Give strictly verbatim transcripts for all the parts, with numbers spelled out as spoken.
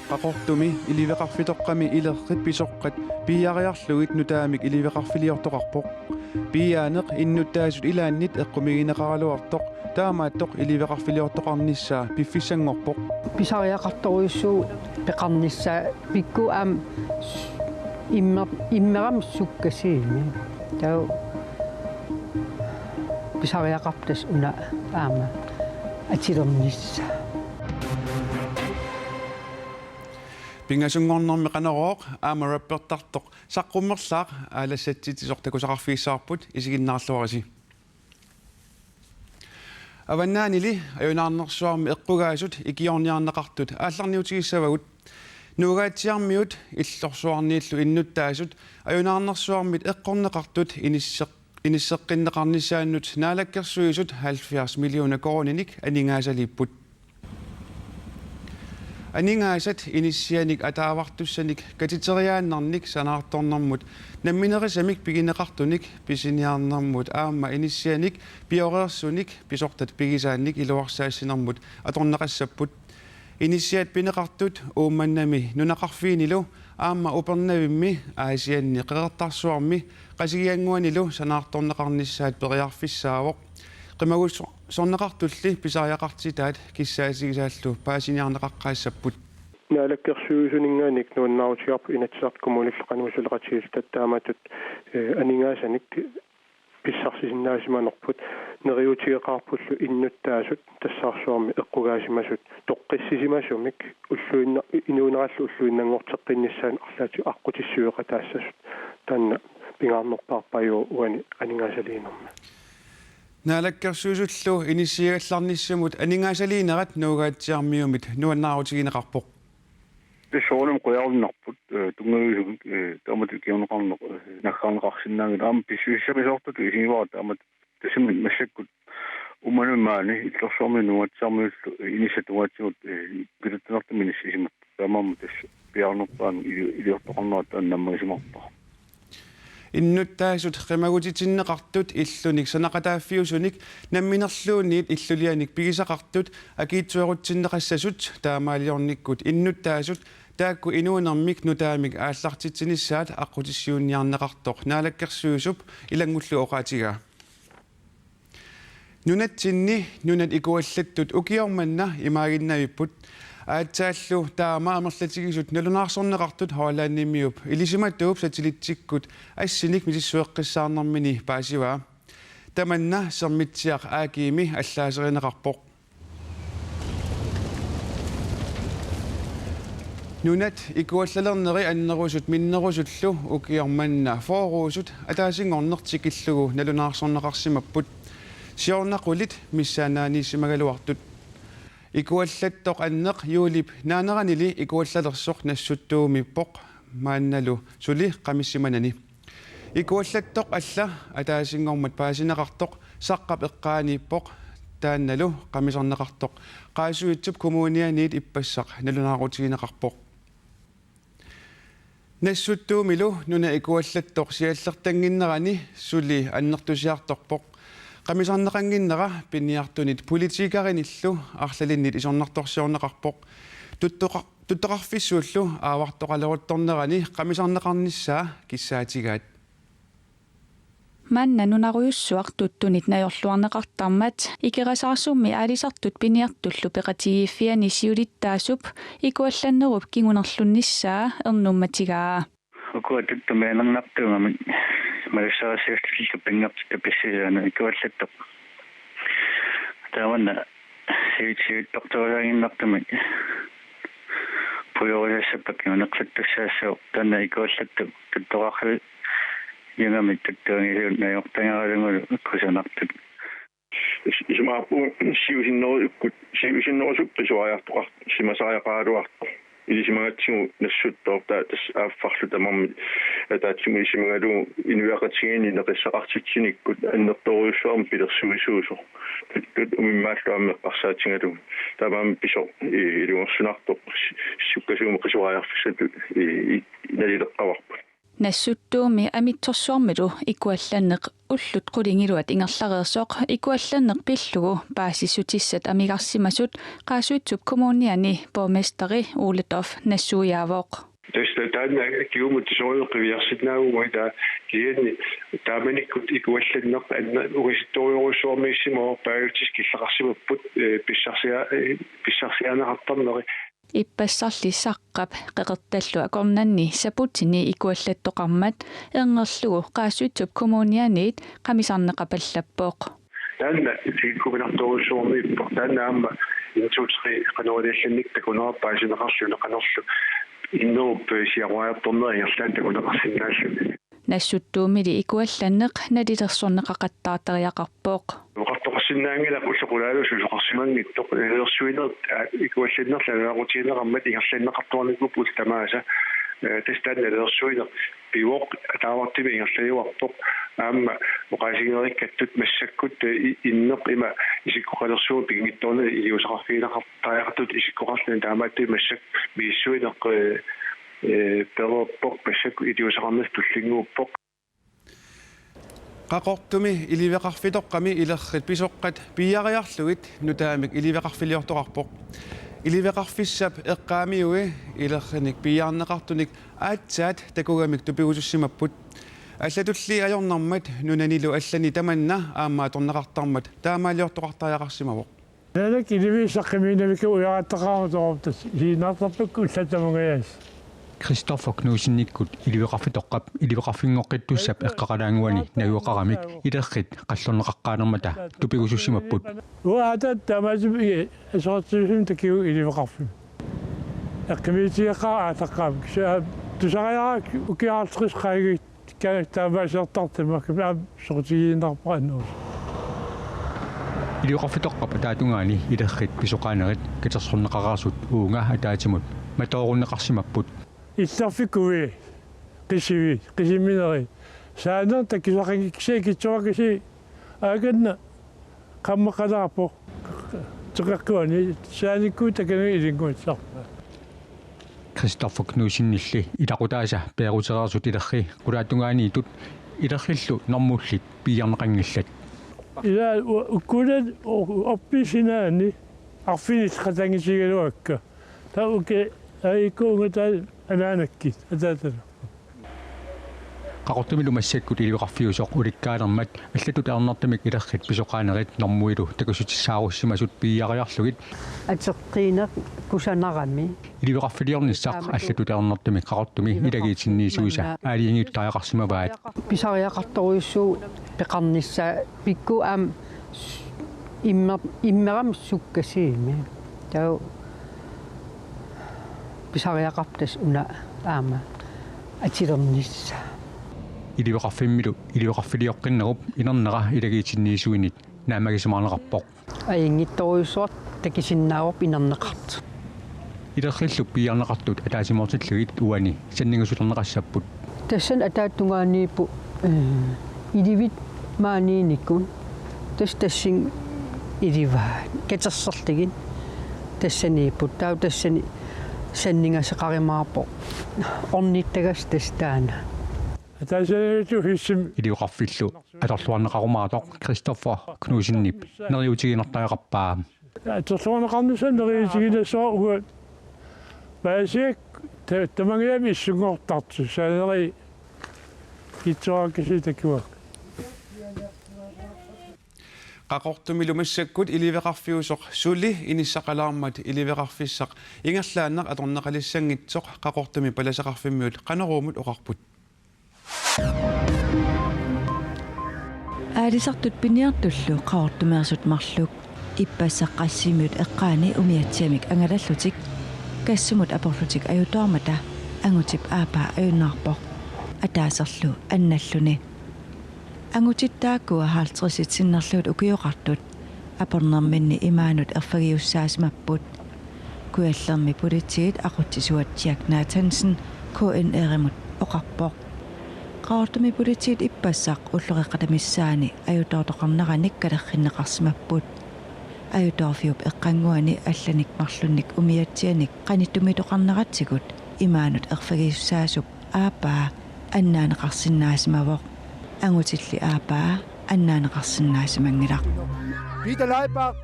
Qaqortumi iliveqarfitoqqami ilerrit pisoqqat piiariarlugit nutaamik iliveqarfiliortoqarpoq. Piiaaneq innuttaasut ilaannit eqqumigineqaraluartoq taamaattoq iliveqarfiliortoqarnissaa piffissanngorpoq. Pisariaqartorujussuuvoq peqarnissaa pikku aamma immer-, immerami sukkasuumik. Taava pisariaqarpoq tassa una aamma atilernissaa. Pingasunngornermi Qanorooq aamma rappertartoq Saqqummerlaaq aalassatsitsisoq takusaqarfigissavarput, isiginnaarluarisi. Avannaanili ajunaarnersuarmi eqqugaasut ikiorniarneqartut aallarniutigissavagut. Nuugaatsiarmiut Illorsuarniillu innuttaasut ajunaarnersuarmit eqqorneqartut inisseq-, inisseqqinneqarnissaannut Naalakkersuisut halvfjerds millioner koruuninik aningaasaliipput. Aningaasat inissianik ataavartussanik katiteriaannarnik sanaartornermut namminerisamik pigineqartunik pisiniarnermut aamma inissianik pioreersunik pisortat pigisaannik iluarsaassinermut atorneqassapput. Inissiat pineqartut Uummannami nunaqarfiinilu aamma Upernavimmi Aasianni Qeqertarsuarmi Qasigiannguanilu sanaartorneqarnissaat periarfissaavoq. Qimagus- sorneqartulli pisariaqartitaat kissaatigisaallu paasiniarneqaqqaassapput. Naalakkersuisuninngaanniit nuannaarutigaarput Inatsisartut Kommunillu Qanoq Suleqatigiilluta taamatut, eh, aningaasanik pissarsisinnaasimanerput, neriuutigeqaarpullu innuttaasut tassaarsuarmi eqqugaasimasut toqqissisimasumik ulluinna-, inuunerallu ulluinnanngorteqqinnissaannut arlaatigut aqqutissiueqataassasut, taanna pingaarnerpaarpaajuvoq uani aningaasaliinermi. Naalakkersuisullu inissiagallarnissamut aningaasaliinerat Nuugaatsiarmiumit nuannaarutigineqarpoq. Tassa soorunami qujarunnarput, eh, tunngaviusumik, eh, taamatut ikiorneqarneq, eh, naggaarneqarsinnaanngilaq, aamma pissusissamisoortutut isigivara taamatut, tassami massakkut Uummannami maani Illorsuarmiut Nuugaatsiarmiullu, eh, inissat tungaatigut, eh, pilattunertumi inissisimapput. Taamaammat tassa piaarnerpaanut ili-, iliortoqarnera taanna nammagisimaarpara. Innuttaasut qimagutitinneqartut illunik sanaqataaffiusunik namminerluunniit illulianik pigisaqartut akiitsuerutsinneqassasut taamaaliornikkut innuttaasut taakku inuunermik nutaamik aallartitsinissaat aqqutissiuunniarneqartoq Naalakkersuisup ilanngullugu oqaatigaa. Nunatsinni nunat ikuallattut ukioq manna imaaginnavipput. Aatsaallu taama amerlatigisut nalunaarsorneqartut Hollandimiup ilisimatuup satellitsikkut assinik misissueqqissaarnermini paasivaa. Tamanna Sermitsiaq A G-mi allaaserineqarpoq. Nunat ikuallalerneri annerusut minnerusullu ukioq manna fyrreusut ataasinngorneq tikillugu nalunaarsorneqarsimapput. Siorna qulit missaannaaniissimagaluartut. Ikuallattoq anneq juulip naaneranili ikuallalersoq Nassuttuumiippoq maannalu suli qamissimanani. Ikuallattoq alla ataasinngormat paasineqartoq Saqqap eqqaaniippoq, taannalu qamisarneqartoq Qaasuitsup Kommunianiit ippassaq nalunaarutigineqarpoq. Nassuttuumilu nunap ikuallattoq siallertannginnerani suli annertusiartorpoq. Qamisarneqannginnera piniartunit politikerinillu arlalinnit isornartorsiorneqarpoq. Tuttoqa-, tuttoqarfissuullu aavartoqaleruttornerani qamisarneqarnissaa kissaatigaat. Manna nunarujussuaq tuttunit najorluarneqartarmat Ikerasaarsummi aalisartut piniartullu peqatigiiffiani siulittaasup ikuallannerup kingunerlunnissaa ernummatigaa. Ukua tuttumik anernartuugamik malussaarissaartillugu pinngortitaq pissisigaanni ikuallattoq. Tamanna siut-, siuttortuusaaginnartumik pujorusassappat kinguneqartussaassaaq, taanna ikuallattoq tuttoqarfigigamik tuttuanngisunik najortagaralugulu kusanartut. Is-, isumaqarpunga siusinnerusukkut, siusinnerusukkut qisuariartoqar-, simasariaqaraluartoq. Ilisimagatsigu Nassuttooq, taava tassa aaffarlu tamarmik ataatsimut ilisimagalugu inuiaqatigiinni neqissaqartitsinikkut annertoorujussuarmik pilersuisuusoq. Tuttut umimmaallu aamma eqqarsaatigalugu. Taamaammat pisoq i-, ilungersunartoq s-, sukkasuumik qisuariarfissatut i-, i-, nalileqqavarput. Nassuttuumi Amitsorsuarmilu ikuallanneq ullut qulingiluat ingerlareersoq ikuallanneq pillugu paasissutissat amigarsimasut Qaasuitsup Kommuniani borgmesteri Ole Dorph nassuiaavoq. Tassa taanna kingumut tusoriuq qiviarsinnaavugut, taa kisianni taamanikkut ikuallanneq anna ungasittorujussuarmiissimavoq, paajuttis killeqarsimapput, eh, pissarsia-, eh, pissarsiarineqartarneri. Ippassarli Saqqap Qeqertallu akornanni saputini ikuallattoqarmat erngerlugu Qaasuitsup Kommunianiit qamisarneqapallappoq. Taanna tikikkuminartorujussuarmiippoq, taanna aamma en to tre qanoq iliallannik takuneqarpoq, paasineqarluni qanorlu innerup siaruajartornera ingerlaannaq takuneqarsinnaalluni. Nassuttuumili ikuallanneq nalilersorneqaqattaartariaqarpoq. Oqartoqarsinnaanngilaq ullut qulaalusut susoqarsimanngitsoq, nalilersuineq, aa, ikuallannerlu alunaaqutigineqarmat ingerlanneqartuarnikuupput ullut tamaasa, ee, tassa taanna nalilersuineq pivoq, ataavartumik ingerlajuarpoq, aamma oqaasigereerikkattut massakkut, ee, i-, inneq ima isikkoqalersuuvoq, pinngitsoornani iliuuseqarfigineqar-, tariaqartut isikkoqarluni, taamaattumik massakkut misissuineq, ee, ee, pereerpoq, massakkut iliuuseqarnissaq tullinnguuppoq. Qaqortumi iliveqarfitoqqami ilerrit pisoqqat piiariarlugit nutaamik iliveqarfiliortoqarpoq. Iliveqarfissap eqqaamiui ilerrinik piiarneqartunik aatsaat takugamik tupigusussimapput. Allatulli ajornarmat nunanilu allani tamanna aamma atorneqartarmat taamaaliortoqartariaqarsimavoq. Nanak iliviissaq qimiinnavikkami ujarattaqaarama toortas isiginnaartarpakka ullut tamangajaasa. Christoffer Knudsenikkut iliveqarfitoqqap iliveqarfinngoqqittussap eqqaqalaannguani najugaqaramik ilerrit qallorneqaqqaanermata tupigusussimapput. Uanga aatsaat taamaattumik aserorterusumik takigu iliveqarfimmi. Eqqumiitsuuteqaara aallaqqaammut. Kisianni tusariaqarpara ukiut halvtreds qaangiuppata taamaasiortartut, aamma soqutigiinnarpara annerusumik. Iliveqarfitoqqap ataatungaani ilerrit pisoqaanerit katersorneqareersut uunga ataatsimut matoorunneqarsimapput. Illerfikkut uiit, qisivit, qisimminerit. Saaneq takusaqanngikkusii, ikittuakkasii, aakanna qammeqqalaarpoq. Teqeqquani saanikkut takanani ilinnguatsiarpaa. Christoffer Knudsenilli ilaqutaasa peerutereersut ilerri qulaatungaaniittut ilerrillu normullit piiarneqanngillat. Ila u-, ukkuulat u-, orpiit sinaanni arfinillit qatanngutigigaluakka. Taava ukiut ajukkuunngillat anaanakkit ataatana. Qaqortumilu massakkut iliveqarfiusoq ulikkaalermat allatut ajornartumik ilerrit pisoqaanerit normuilu takussutissaarussimasut piiariarlugit. Ateqqiineq kusanarami. Iliveqarfiliornissaq allatut ajornartumik Qaqortumi ilagiitsinniisuisa aalajangiuttariaqarsimavaat. Pisariaqartorujussuuvoq peqarnissaa pikku aamma s-, imme-, immerami sukkasuumik. Taava pisariaqarpoq tassa una aamma atilernissaa. Iliveqarfimmilu iliveqarfilioqqinnerup inernera ilagiitsinniisuinit naammagisimaarneqarpoq. Ajunngitsorujussuaq takusinnaavarput inerneqartoq. Ilerrillu piiarneqartut ataatsimoortillugit uani sanningasulerneqassapput. Tassani ataatungaaniipput, ee, ilivit maaniinnikut. Tassa tassani ilivaat. Katersorlugit tassaniipput. Taava tassani sanningasoqarumaarpoq. Ornittagassaq tassa taanna. Ataatsimiittoq hissimi. Iliveqarfillu atorluarneqarumaartoq Christoffer Knudsenip neriuutigiinnartariaqarpaa. Atorluarneqarnissaa neriuutigiinnassaaq uanga. Paasiaq ta-, tamangajammik issunngortartoq saaneri kitsuakkasi takuak. Qaqortumilu massakkut iliveqarfiusoq suli inissaqalaarmat iliveqarfissaq ingerlaannaq atorneqalissanngitsoq Qaqortumi palaseqarfimmiut Qanoruumut oqarput. Aalisartut piniartullu Qaqortumeersut marluk ippassaq qassimiut eqqaani umiatsiamik angalallutik kassumut aporlutik ajutoormata angutip aappaa ajunnaarpoq ataaserlu annalluni. Angutit taakkua halvtredsit sinnerlugit ukioqartut apornerminni imaanut erfagiussaasimapput. Kujallermi politiit aqutsisuat Jack Nathansen K N R-imut oqarpoq. Qaqortumi politiit ippassaq ulloqeqqata missaani ajutoortoqarneranik kalerrinneqarsimapput. Ajutoorfiup eqqannguani allanik marlunnik umiatsianik qanittumiittoqarneratsigut imaanut erfagiussaasup aappaa annaaneqarsinnaasimavoq. Angutilli aappaa annaaneqarsinnaasimanngilaq. Peter Leibart,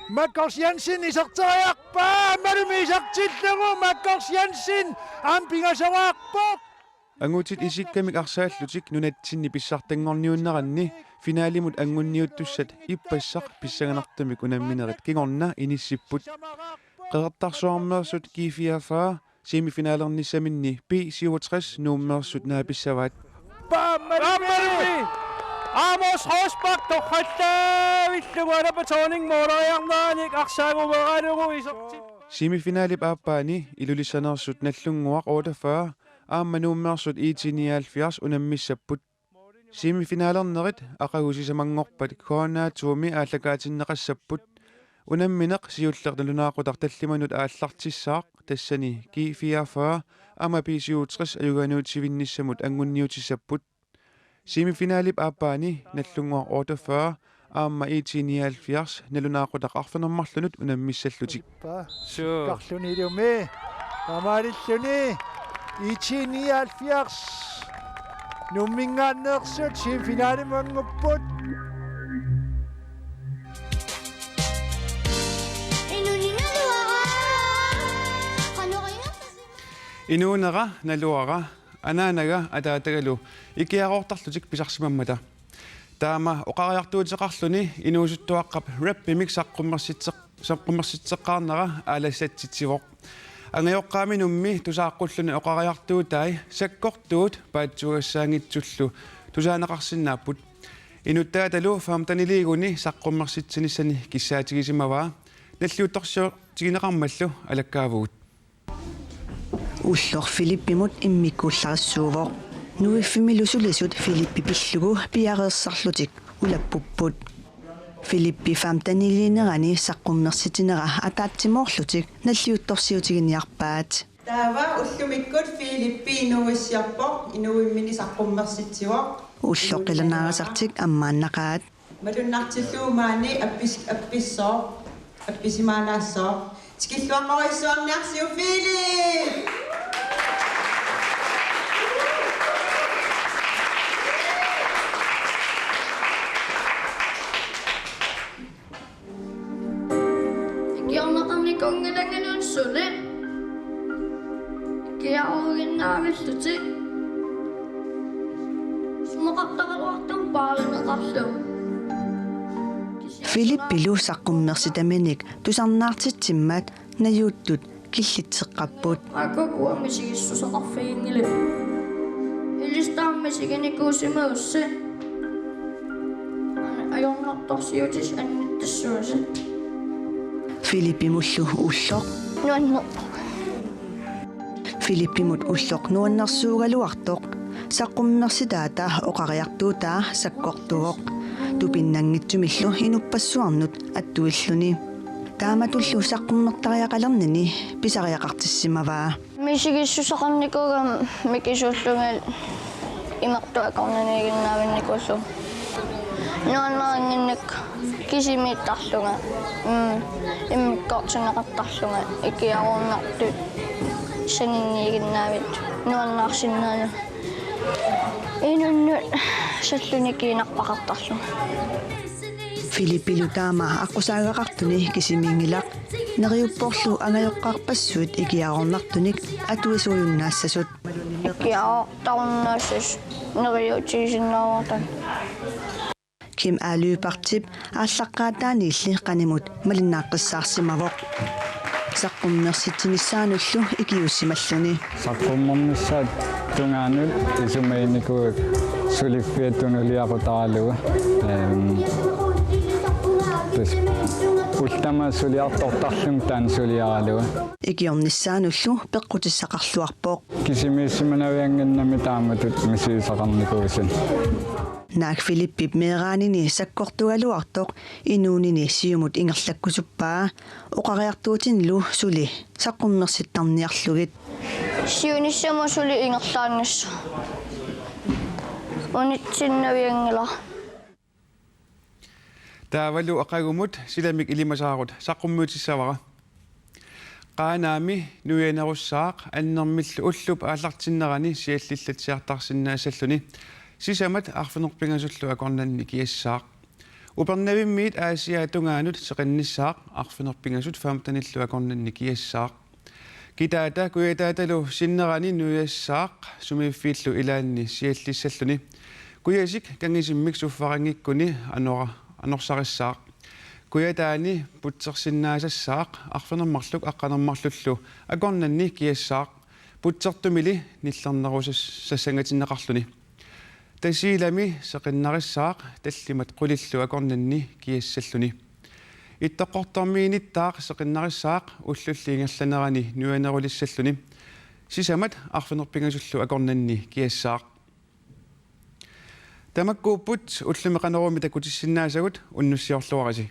Markus Jensen iserteriarpaa, malumi isertillugu Markus Jensen aamma pingasoraarpoq. Angutit isikkamik arsaallutik nunatsinni pissartanngorniunneranni finalimut anguniuttussat ippassaq pissanganartumik unamminerit kingorna inissipput. Qeqertarsuarmeersut G fireogfyrre semifinalernissaminni B syvogtres Nuummeersut naapissavaat. Bammalumi! Amos Rosbach torrallaavillugu alapatoning mooleriarneranik arsaagumeeralugu isertippoq. Semifinalip aappaani Ilulissaneersut Nagdlunguaq otteogfyrre aamma Nuummeersut I T nioghalvfjerds unammissapput. Semifinalernerit aqagu sisamanngorpat K N A to-mi aallakaatinneqassapput. Unammineq siulleq nalunaaqutaq tallimanut aallartissaaq, tassani G fireogfyrre aamma B syvogtres ajugaaniutivinnissamut anguniutissapput. Semifinalip aappaani Nagdlunguaq otteogfyrre aamma I T nioghalvfjerds nalunaaqutaq arfineq-marlunut unammissallutik. Suu. Karlunilumi. Taamaalilluni I T nioghalvfjerds Nuumminngaanneersut semifinalimut angupput. Inuunera naluara, anaanaga ataatagalu ikiaroortarlutik pisarsimammata. Taama oqariartuuteqarluni inuusuttuaqqap rappimik saqqummersitseq-, saqqummersitseqqaarnera aalassatsitsivoq. Angajoqqaaminummi tusaaqqulluni oqariartuutai sakkortuut paatsuugassaanngitsullu tusaaneqarsinnaapput. Inuttaatalu femteniliiguni saqqummersitsinissani kissaatigisimavaa. Nalliuttorsiortigineqarmallu alakkaavugut. Ulloq Filippimut immikkuullarissuuvoq. Nuiffimmilu sulisut Filippi pillugu piareersarlutik ulappupput. Filippi femteniliinerani saqqummersitinera ataatsimoorlutik nalliuttorsiutiginiarpaat. Taava ullumikkut Filippi inuuissiorpoq, inuuimmini saqqummersitsivoq. Ulloq qilanaarasartik ammaannaqaat. Malunnartillugu maani appis-, appissooq, appisimaannassooq. Tikilluaqqorujussuarniarsiuk Filip! Ikiorneqarnikuunngilanganun suli. Ikiaruuginnaavillutik. Isumaqartaraluartumik paarineqarlugu. Filippilu saqqummersitaminik tusarnaartitsimmat najuuttut killitseqqapput. Aajuku uanga misigissuseqarfiginngilanga. Ilissi taama misiginikuusimagussi. Ajornartorsiutit annittassavasi. Filippimullu ulloq. Nuanneq. Filippimut ulloq nuannersuugaluartoq. Saqqummersitaata oqariartuutaa sakkortuvoq. Tupinnanngitsumillu inuppassuarnut attuilluni. Taamatullu saqqummertariaqalernini pisariaqartissimavaa. Misigissuseqarnikuugama mikisuullunga imertuakornaniiginnaavinnikuullugu. Nuannarinnginnakku kisimiittarlunga. Mm, immikkoortinneqartarlunga ikiaroornartut saninngiiginnaavit nuannaarsinnaaneq. Inunnut salluni kiinarpaqartarlunga. Filippilu taama aqqusaagaqartuni kisimiinngilaq. Neriupporlu angajoqqaarpassuit ikiaroornartunik atuisuujunnaassasut. Ikiaroortarunnaassasoq neriuutigisinnaagatta. Kim A. Lyberthip aallaqqaataaniilli qanimut malinnaaqqissaarsimavoq. Saqqummersitsinissaanullu ikiuussimalluni. Saqqummernissaata tungaanut isumaginikuugakku suliffiata tunuliaqutaralugu. Ehm, tassa ullut tamaasa suliartortarlunga taanna suliaralugu. Ikiornissaanullu peqqutissaqarluarpoq. Kisimiissimanaviannginnami taamatut misigisaqarnikuusunik. Naak Filippip meeraanini sakkortugaluartoq inuunini siumut ingerlakkusuppaa, oqariartuutinilu suli saqqummersittarniarlugit. Siunissami suli ingerlaannassaaq. Unitsinnavianngilara. Taavalu aqagumut silamik ilimasaarut saqqummiutissavara. Qaanaami nuianerussaaq annermillu ullup aallartinnerani siallillatsiartarsinnaassalluni. Sisamat arfineq-pingasullu akornanni kiassaaq. Upernavimmiit Aasiaat tungaanut seqinnissaaq arfineq-pingasut femtenillu akornanni kiassaaq. Kitaata kujataatalu sinnerani nuiassaaq sumiiffiillu ilaanni siallissalluni. Kujasik kangisimmik suffarinngikkuni anora-, anorsarissaaq. Kujataani putsersinnaasassaaq arfineq-marluk aqqaneq-marlullu akornanni kiassaaq. Putsertumili nillernerusas-, sassangatinneqarluni. Tasiilami seqinnarissaaq tallimat qulillu akornanni kiassalluni. Ittoqqortoormiinittaaq seqinnarissaaq ullulli ingerlanerani nuianerulissalluni. Sisamat arfineq-pingasullu akornanni kiassaaq. Tamakkuupput ullumi Qanoruumi takutissinnaasagut, unnussiorluarisi.